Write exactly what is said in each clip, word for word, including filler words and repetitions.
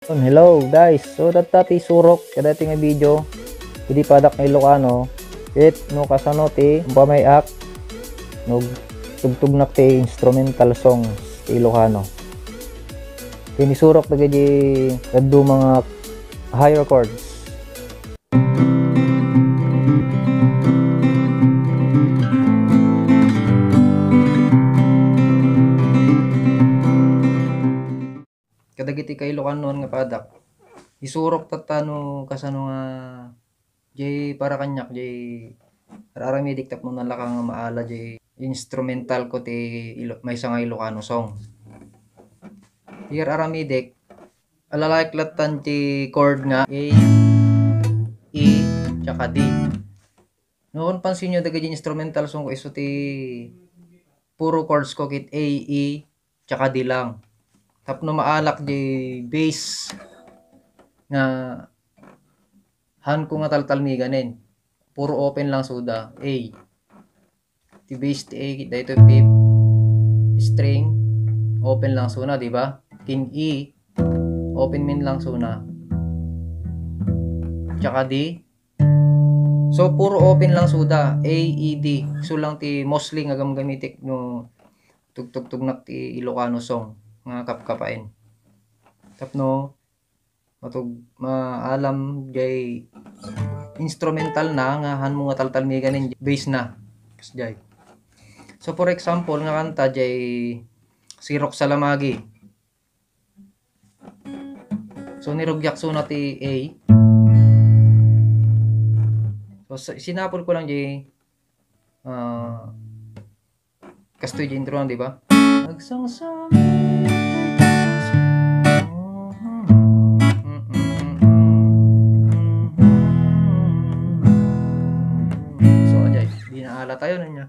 Hello guys, so tatta ti surok kadaytoy nga video iti padak nga Ilocano, ket no kasano ti pamay-ak no tugtugnak ti instrumental songs ti Ilocano. Ken isurok dagiti dadduma nga higher chords. Kadagiti kailokanoan nga padak, isurok tatta no kasano nga, jay para kaniak, jay ar-aramidek tapno nalaka nga maala jay instrumental ko ti Ilo-, maysa nga Ilocano song. Ti ar-aramidek, alalaek lattan ti chord nga A, E, tsaka D. No, kung pansin nyo, dagiti instrumental song ko, isu ti puro chords ko ket A, E, tsaka D lang. Tapno maalak di bass nga han ko nga taltalmiganen. Puro open lang suda. A. Ti bass ti A, daytoy fifth string, open lang suna, di ba? King E, open man lang suna. Tsaka D. So, puro open lang suda, A, E, D. So lang ti mostly nga gamgamitek no tugtugtugnak ti Ilocano song nga kapkapaen. Tapno matug-, maalam jay instrumental na nga hanmo nga taltalmiganen bass na. Kasjay. So, for example, nga kanta jay Sirok Salamagi. So, nirugyak suna ti A. So, sa-, sinapol ko lang di, ah, kastoy di intro lang, di ba? Agsangsang. So, ajay, di naala tayo na niya.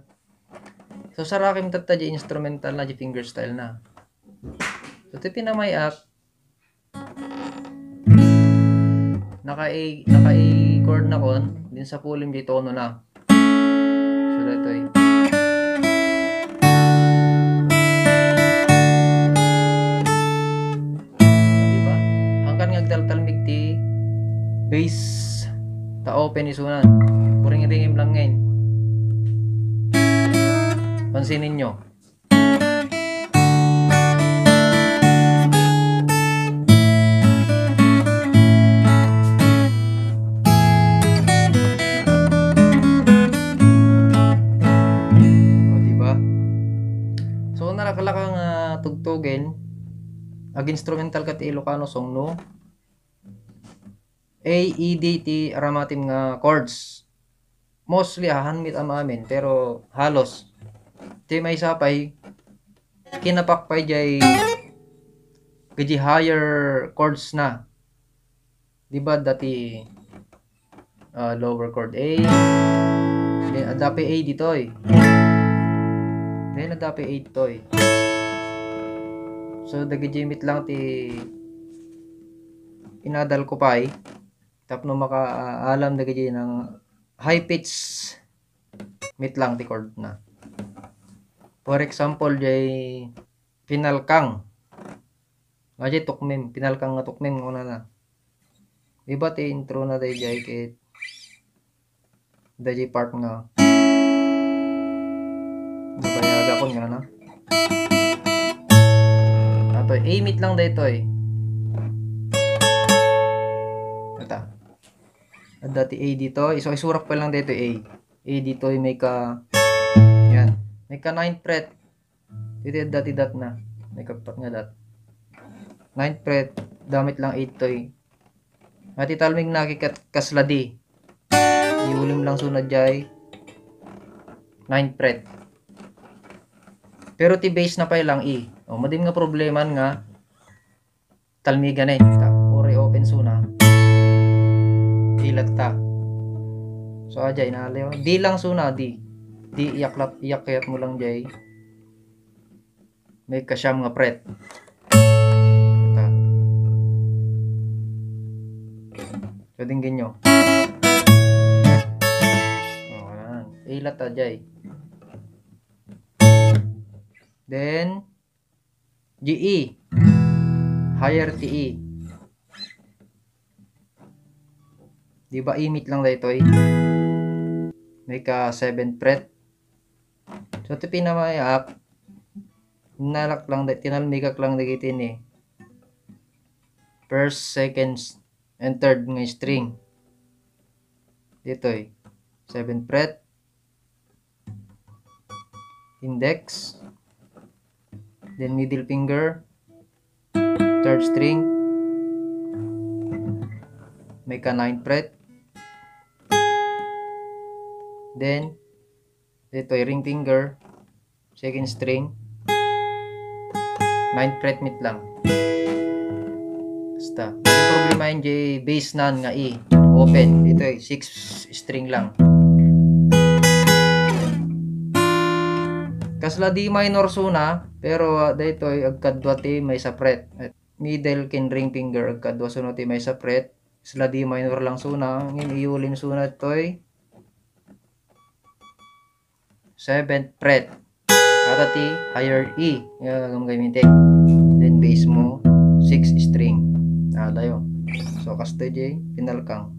So, sarakem tatta di instrumental na, di fingerstyle na. So, ti pinamay-ak, naka-A, naka-A chord na kon, din sa pulim di tono na. So, daytoy. Diba? Hangkan nga agtaltalmig ti bass, ta open isuna. Kuring-ringim lang ngayon. Pansinin nyo. O, diba? So, nalaklaka nga tugtugen, ag-instrumental ka ti Ilocano song, no? A, E, D ti aramatim nga chords. Mostly, ahan met amin, pero halos. Ti maysa pay, kinapak pay jay, gaji higher chords na. Di ba, dati, ah, lower chord A, then, adda pay A ditoy. Then, adda pay A ditoy. So, dagiti met lang ti inadal ko pay tapno makaalam dagiti nang high pitch met lang ti chord na. For example, jay pinalkang. Nga jay tukmem, pinalkang nga tukmem, nga una na. Iba ti intro na dayjay ket dayjay part nga nabayagakon nga na. Atoy, A met lang daytoy. Ata. Adda ti A ditoy. Isu-, isurak pa lang daytoy A. A ditoy may ka, yan. May ka ninth fret. Iti adda ti dot na. May kapat nga dot. Ninth fret, adda met lang A toy. Nga ti talmig na ket kasla D. Iulim lang suna jay ninth fret. Pero ti bass na pay lang E. O, madi met nga problema nga talmiganen. Ta, uray open suna. Ilat ta. So, ajay, naliw. D lang suna, D. D, iyak lat-, iyak kayat mo lang jay. May kasiam nga fret. Ta. So, dinggen nyo. O, ayan. Ilat ta, jay. Then, G E. Higher ti E. Iba imit lang daytoy. May ka seventh fret. So, ti pinamayak, nalak lang, da-, tinalmigak lang dagiti ni first, second, and third nga string. Ditoy, seventh fret, index, then middle finger, third string, may ka ninth fret, then ditoy ring finger, second string, ninth fret met lang. Basta. Ang problema yun, jay bass nan nga E. Open. Ditoy, six string lang. Kasla D minor suna, pero, ah, daytoy agkadua ti maysa fret. Middle ken ring finger agkadua suna ti maysa fret. Kasla D minor lang suna, ngem iyulim suna toy seventh fret. Kada ti higher E nga gagamitek. Then bass mo, six string. Adayo. So, kastoy jay pinalkang.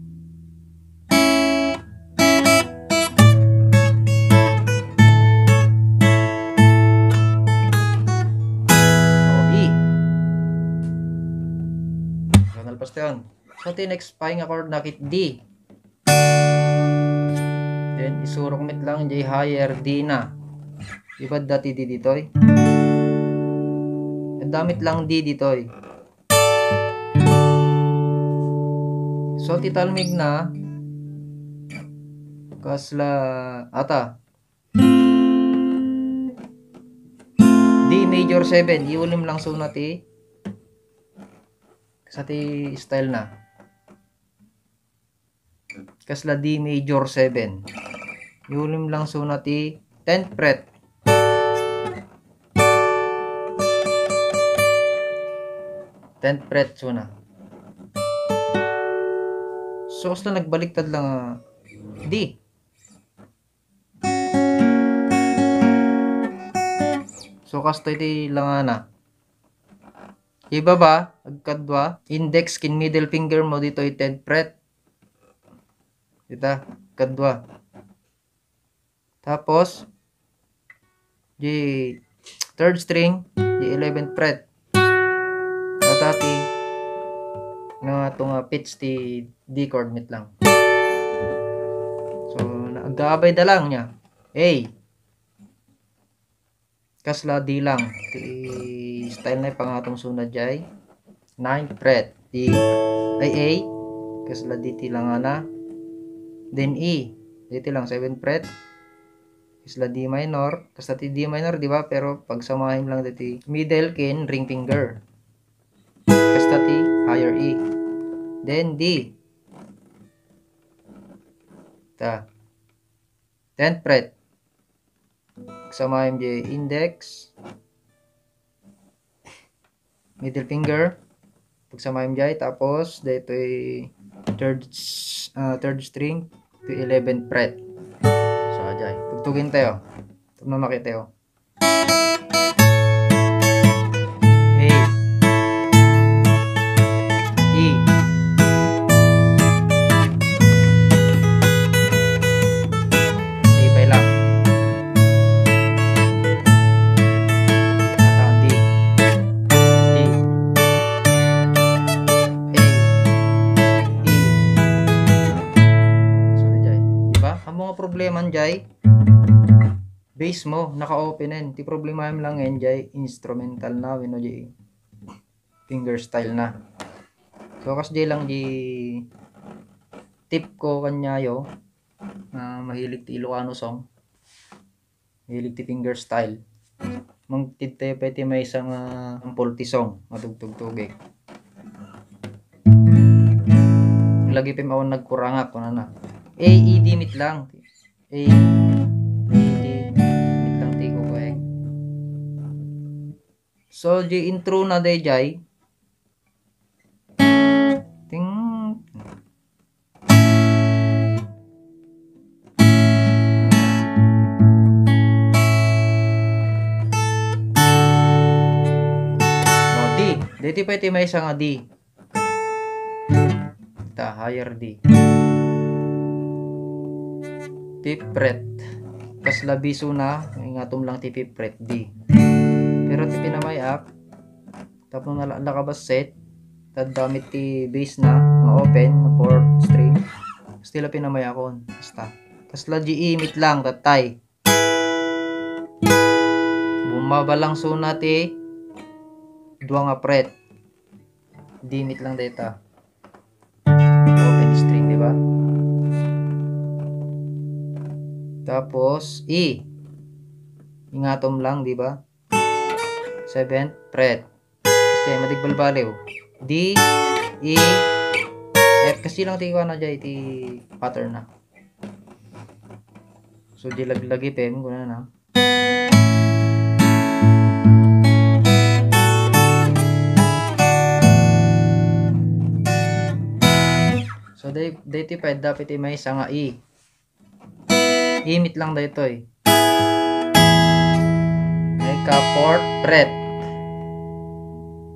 O, E. So, nalpas tayo. So, ti next pay nga chord na ket D. Then, isurok met lang jay higher D na. Iba dati D ditoy. Adda met lang D ditoy. So, ti talmig na, kasla, ata, D major seven, iulim lang suna ti, sa ti style na. Kasla D major seven. Iulim lang suna ti tenth fret. Tenth fret suna. So, kasla nagbaliktad lang, ah, D. So, kastoy ti langana. Ibaba, agkadua, index ken middle finger mo ditoy tenth fret. Dita, kadua. Tapos, di third string, di eleventh fret. Matati, nga tunga pitch ti D chord met lang. So, na-, agabay da lang niya. A. Kasla D lang. Ti style na ipangatom suna jay ninth fret. D, ay, A. Kasla D ti langana. Then E. Diti lang, seventh fret. Kasla D minor. Kasla ti D minor, di ba? Pero pagsamahem lang diti middle ken ring finger. Kasta ti higher E. Then D. Ta. Tenth fret. Pagsamahem jay index, middle finger. Pagsamahem jay, tapos daytoy third s-, ah, third string to eleventh fret. So, jay. Tugtugen tayo. Tapno makita tayo. A. E. A pa lang. Ata D. D. A. E. Sorry, jay. Di ba? Ang mga problema, jay, bass mo, naka-open en. Ti problema lang en, jay instrumental na, wenno jay finger style na. So, kas jay lang di tip ko kaniayo, na mahilig ti Ilocano song. Mahilig ti finger style. Mangted tayo pa iti maysa nga sample ti song, matugtugtugek. Lagi pay awan nagkurangak, kunana. A, E, D met lang. A, E, D met lang ti kukuek. So, di intro na dayjay. Ting. O, D. Daytoy pay ti maysa nga D. Ta, higher D. fifth fret. Kasla B sona, ingatom lang ti fifth fret, D. Pero ti pinamay-ak, tapno nalaklak a bassit, ta adda met ti bass na, nga open, nga fourth string. Still a pinamay-akon, basta. Kasla G E met lang, tatay. Bumaba lang sona ti dua nga fret. D met lang dayta. Open string, di ba? Tapos, E. Ingatom lang, di ba? Seventh fret. Kasi madigbalbaliw. D, E, F. Kasi lang ti kuana jay, ti pattern na. So, di laglagi, pem, kuna na. So, day, day ti pwede dapat ti maysa nga E. E met lang daytoy. Mayka fourth fret.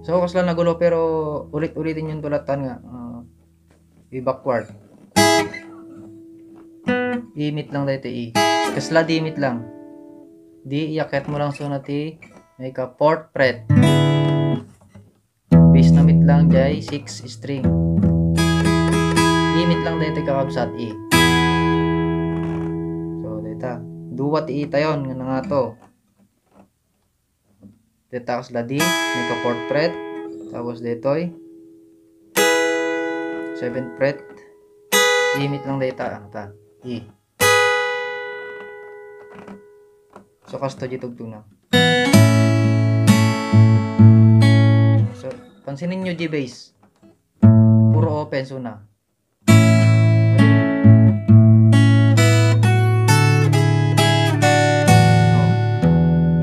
So, kasla nagulo, pero ulit-ulitin yung tulatan nga. Ah, i-backward. E met lang daytoy, E. Kasla D met lang. D, iyaket mo lang sona ti mayka fourth fret. Bass na met lang jay six string. E met lang daytoy kakabsat, E. So, dayta. Dua ti E tayon nga nangato. Dayta kasla D, mayka fourth fret. Tapos daytoy, seventh fret. E met lang dayta, ano ta? E. So, kasto di tugtuna. So, pansinin nyo, G bass. Puro open sona.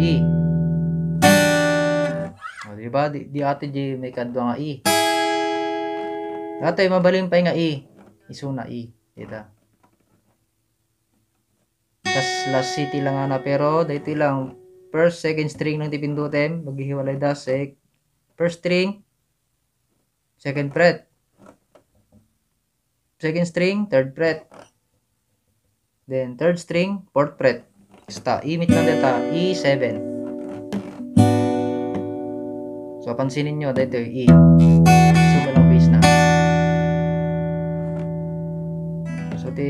E. O, di ba? Di, di ati di mayka dua nga E. Dati, mabalin pay nga E. Isuna E. Dita. Kasla C ti langana, pero daytoy lang, first, second string lang ti pindutem, maghihiwalay da, sec-, first string, second fret. Second string, third fret. Then, third string, fourth fret. Basta, E met lang dayta, E seven. So, pansinin nyo, daytoy, E. So, walang bass na. So, ti,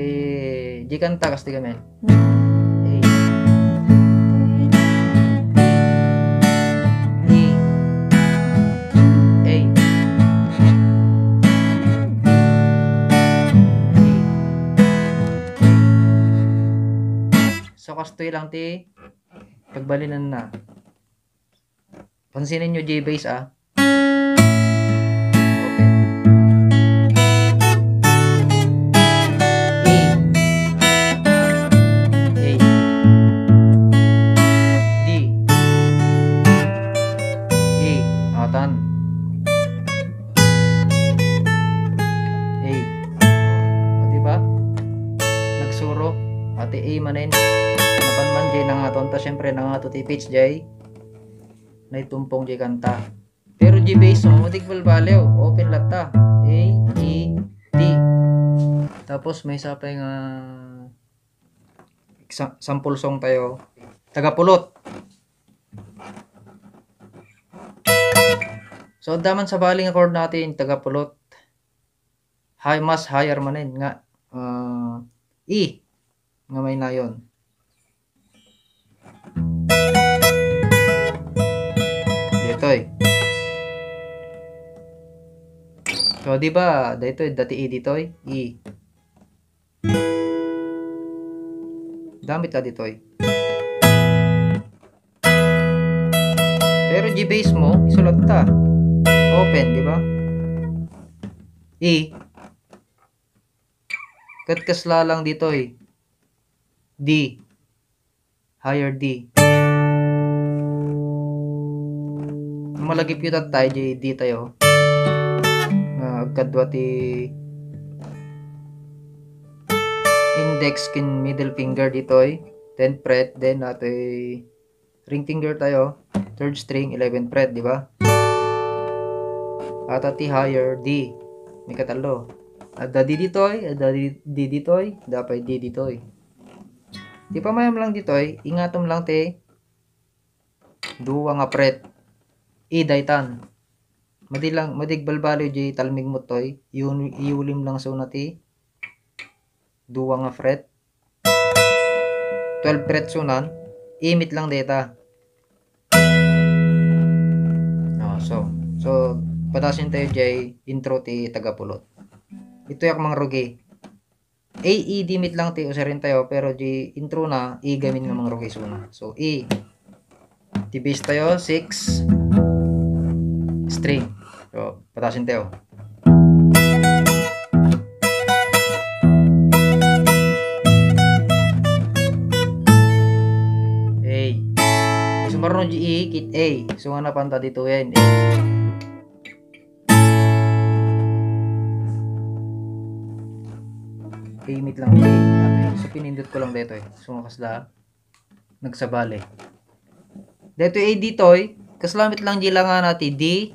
di kanta, kas ti gamin. A. E. A. A. So, kastoy lang ti pagbalinan na. Pansinin nyo, G bass, ah. Open. A. A. D. A. Atan. A. O, di ba? Nagsuro. Ati A manen. Napan man, jay nangato. Ta, syempre, nangato ti pitch, jay. Naitumpong jay kanta. Pero G bass mo, matigbalbaliw. Open latta. A, E, D. Tapos maysa pay nga eksa-, sample song tayo. Tagapulot. So, adda man sabali nga chord natin, tagapulot. High, mas higher manen nga, ah, E nga maynayon. Ditoy. So, di ba, ditoy, dati E ditoy? E. Damit ta ditoy. Pero G bass mo, isulat ta. Open, di ba? E. Ket kasla lang ditoy. D. Higher D. Malagip yu tattay, G D tayo. Nga agkadua ti index ken middle finger ditoy. Tenth fret, then natoy ring finger tayo, third string, eleventh fret, di ba? Ata ti higher D, may katallo. Adda D ditoy, adda D, D ditoy, adda pay D ditoy. Ti pamayam lang ditoy, ingatom lang ti dua nga fret. E daytan. Madi lang, madi agbalbaliw di talmigmo toy, iyun-, iyulim lang suna ti dua nga fret. Twelve fret sunan, imit lang dayta. Oh, so, so, padasen tayo jay intro ti Tagapulot. Itoy ak mangrugi. A E D met lang ti usiren tayo, pero di intro na, E gamin nga mangrugi suna. So, E. Ti bass tayo, six string. So, padasen tayo. A. So, marunong di E, kit A. So, nga napanta dito yan. A. Imit lang, A. So, pinindot ko lang dito eh. So, kasla, nagsabali. Dito A ditoy, kaslamit lang di lang nga na ti D.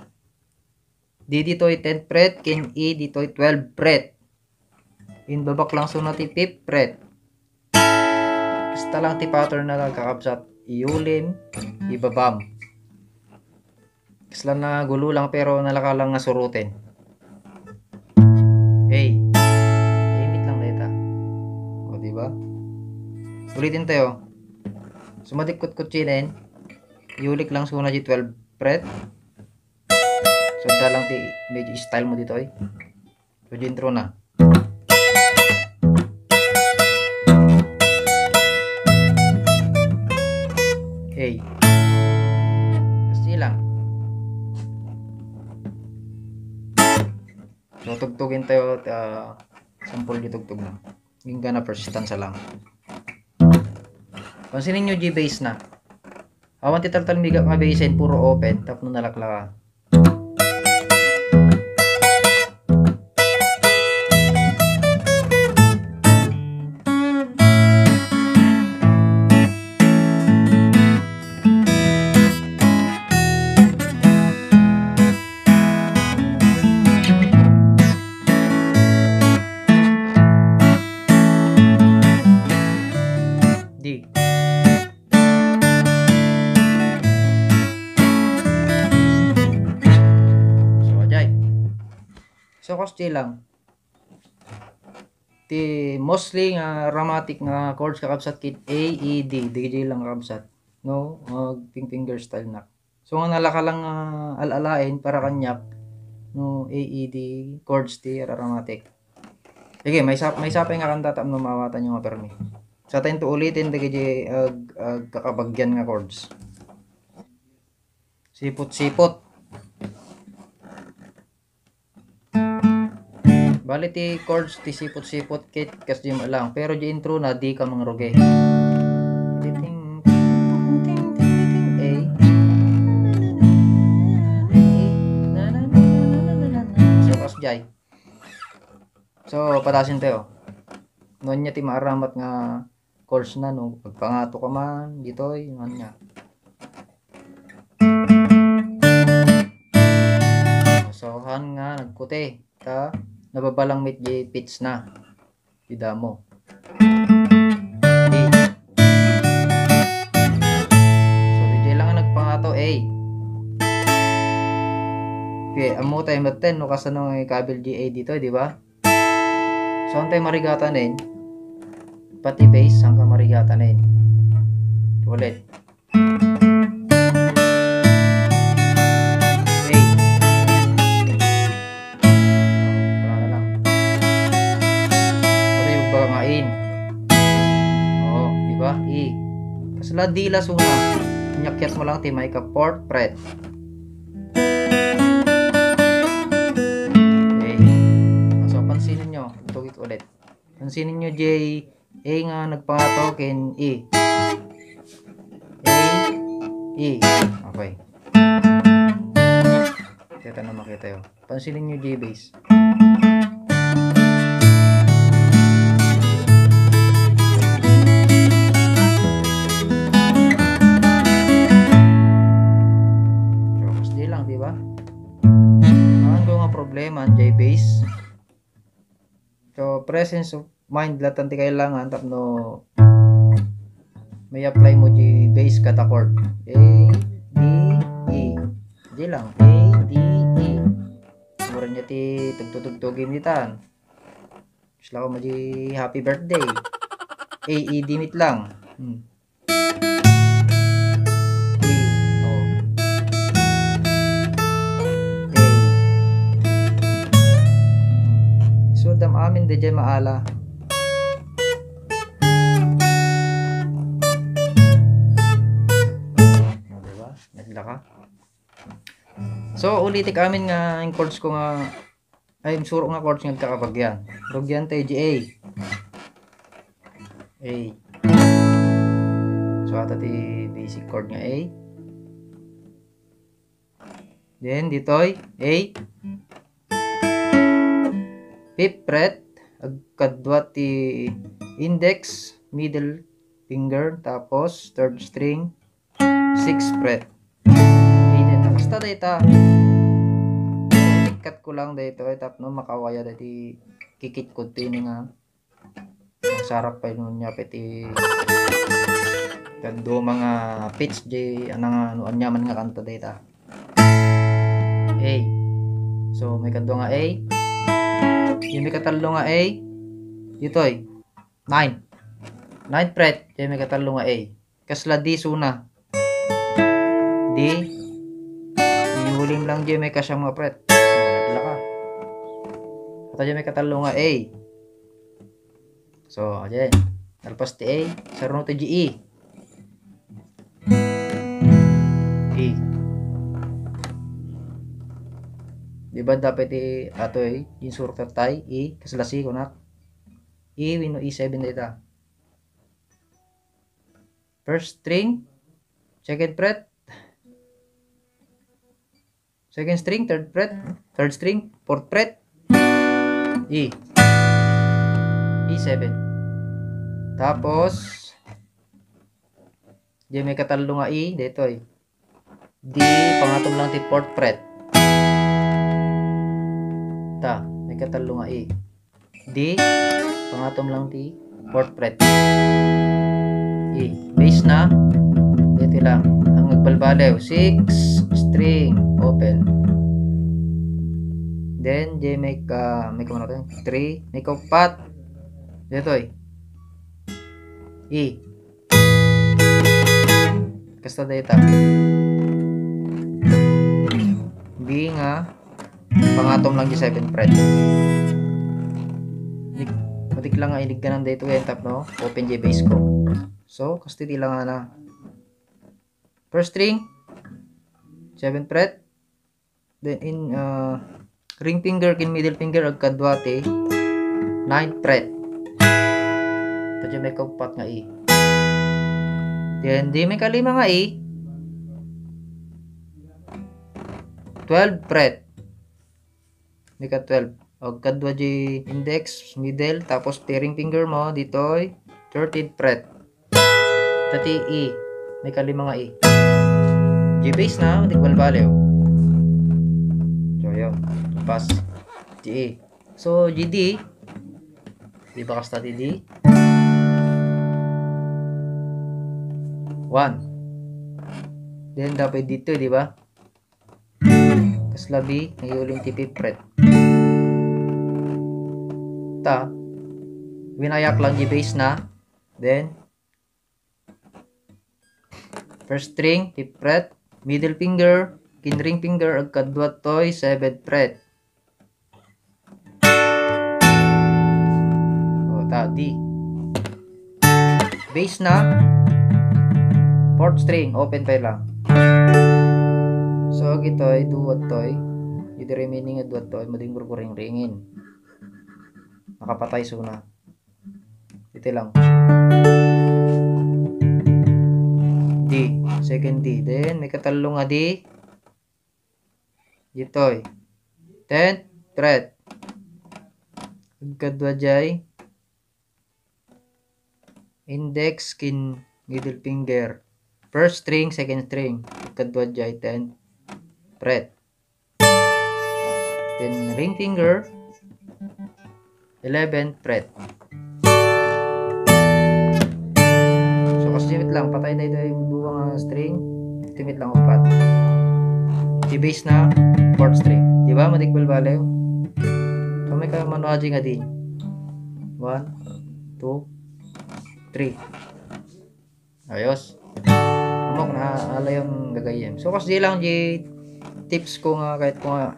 D ditoy tenth fret, ken E ditoy twelve fret. Inbabak lang suna ti fifth fret. Basta lang ti pattern na nagkakabsat, iyulim, ibabam. Kasla na gulo lang pero nalaka lang nga suroten. Hey. Imit lang dayta. O, di ba? Ulitin tayo. Sumadik kutkutsinen. Iyulik lang suna di twelve fret. So, da lang ti medyo style mo ditoy. So, di intro na. Hey. Kasi lang. So, tugtugin tayo, ah, sample di tugtog na. Ingka na first stanza lang. Pansinin nyo, G bass na. Awan ti taltalmigak nga bass, puro open, tapno nalaklaka. D. So, ajay. So, kas di lang. Ti mostly nga aromatic nga chords kakabsat kit A, E, D. Dagiti lang kakabsat. No? Mag ping finger style na. So, nga nalaka lang nga al-alaen para kaniak, no, A, E, D chords ti aromatic. Sige, maysa, maysa pay nga kanta tapno maawatan nyo nga permi. Sa tayo to ulitin, dagiti ag-, agkakabagyan nga chords. Sipot-sipot. Bali ti chords ti sipot-sipot kit kas di lang. Pero di intro na, di ka mangrugi. Ting, ting, ting, ting, ting, A. A. Na, na, na. So, kas jay. So, padasen tayo. No, ania ti maaramat nga chords na, no? Agpangato ka man, ditoy, man niya. So, han nga nagkuti. Ta, nababalang mit di pitch na. Di damo. Di. So, di lang nga nagpangato, A. Okay, amo tayo maten, no? Kasano nga ikabil di A dito, di ba? So, antay marigatanen, pati bass, saan ka marigatanen? Ulit. Okay. Wala na lang. Pati yung baga nga in. Oo, di ba? E. Kasla di la suna. Inyakyat mo lang ti may ka fourth fret. Okay. So, pansinin nyo. Tugik ulit. Pansinin nyo, J, A nga nagpangato ken E. A, E. Okay. Kita na makita yun. Pansinin nyo, J bass. So, mas di lang, di ba? Ang ko nga problema, J bass. So, presence of mind latan ti kailangan tapno May apply mo di bass kada chord. A, D, E. Di lang. A, D, E. Mura niya ti tugtog-tugtog imi ditan. Gusto ko mo di happy birthday. A, E, D met lang. Hmm. A, oh. A. Isurdam amin di jay maala. O, diba? Naglaka. So, ulitik amin nga in chords ko nga, ay, suro nga chords nga agkakabagyan. Rugyan tayo, G A. A. So, ata ti basic chord nga A. Then, ditoy, A. Fifth fret, agkadua ti index, middle finger, tapos third string, sixth fret. Okay, then, basta dayta. Ikkat ko lang dayta, tapno makawaya dati kikit ko tini nga. Ang sarap pa yun niya, peti. Kadua nga pitch, di, ano nga, ano, anya man nga kanta dayta. A. So, may kadua nga A. Yung may katallo nga A. Ditoy. Nine. Ninth fret. Yung may katallo nga A. Kasla D suna. D. Iulim lang di may kasya nga fret. So, naglaka. At di may katallo nga A. So, ayan. Talpas ti A. Saruno ti G E. E. Di ba dapat ti atoy, yung surkat tayo, E, kasla C, kunak. E, wenno E seven dayta. First string, second fret, second string, third fret, third string, fourth fret, E. E seven. Tapos, di may katallo nga E, detoy. D, pangatom lang ti fourth fret. Ta, may katallo nga E. D, pangatom lang ti fourth fret. E, bass na. Dito lang. Ang nagbalbaliw, six string, open. Then, di may ka, may kumano tayo, three, may kaupat. Dito eh. E. Kasta dayta. B nga, pangatom lang di seventh fret. Nik-, matik lang nga inigganan dayto, entap, no? Open di bass ko. So, kasta di lang nga na. First string, seventh fret. Then in, uh, ring finger ken middle finger agkadua ti ninth fret. Ito di may kaupat nga E. Then di may kalima nga E. Twelve fret. May ka twelve. Agkadua di index, middle, tapos ti ring finger mo, ditoy, thirteenth fret. Tati E. May kalima nga E. G bass na, di ko balbaliw. So, yun. Pass. G E. So, G D. Di ba kasta ti D? One. Then, dapat dito, di ba? Kasla B, may uling ti fifth fret. Ta, winayak lang di bass na. Then, first string, fifth fret, middle finger, ken ring finger, agkadua toy, seventh fret. O, ta, D. Bass na, fourth string, open pa lang. So, gitoy, duwat toy. Iti remaining nga duwat toy, mading gurguring-ringin. Nakapatay suna. Iti lang. D, second D. Then, may katallo nga D. Ditoy. Tenth fret. Agkadua jay index ken middle finger. First string, second string. Agkadua jay tenth fret. Then ring finger, eleventh fret. So, kas Iti met lang, patay daytoy dua nga string. Iti met lang upat. Iti bass na fourth string. Di ba? Madi ti balbaliw. So, may ka mano aji nga di. One, two, three. Ayos. Ammok, naalayon gagayyem. So, kas di lang di tips ko nga kahit ko nga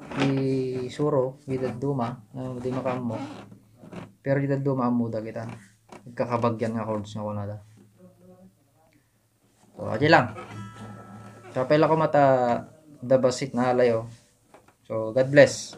isuro, di dadduma, ah, di makaammo. Pero di dadduma ammo dagitan. Nagkakabagyan nga chords nga kunada. So, aji lang. Sapay la ko mata the basit na alayo. So, God bless.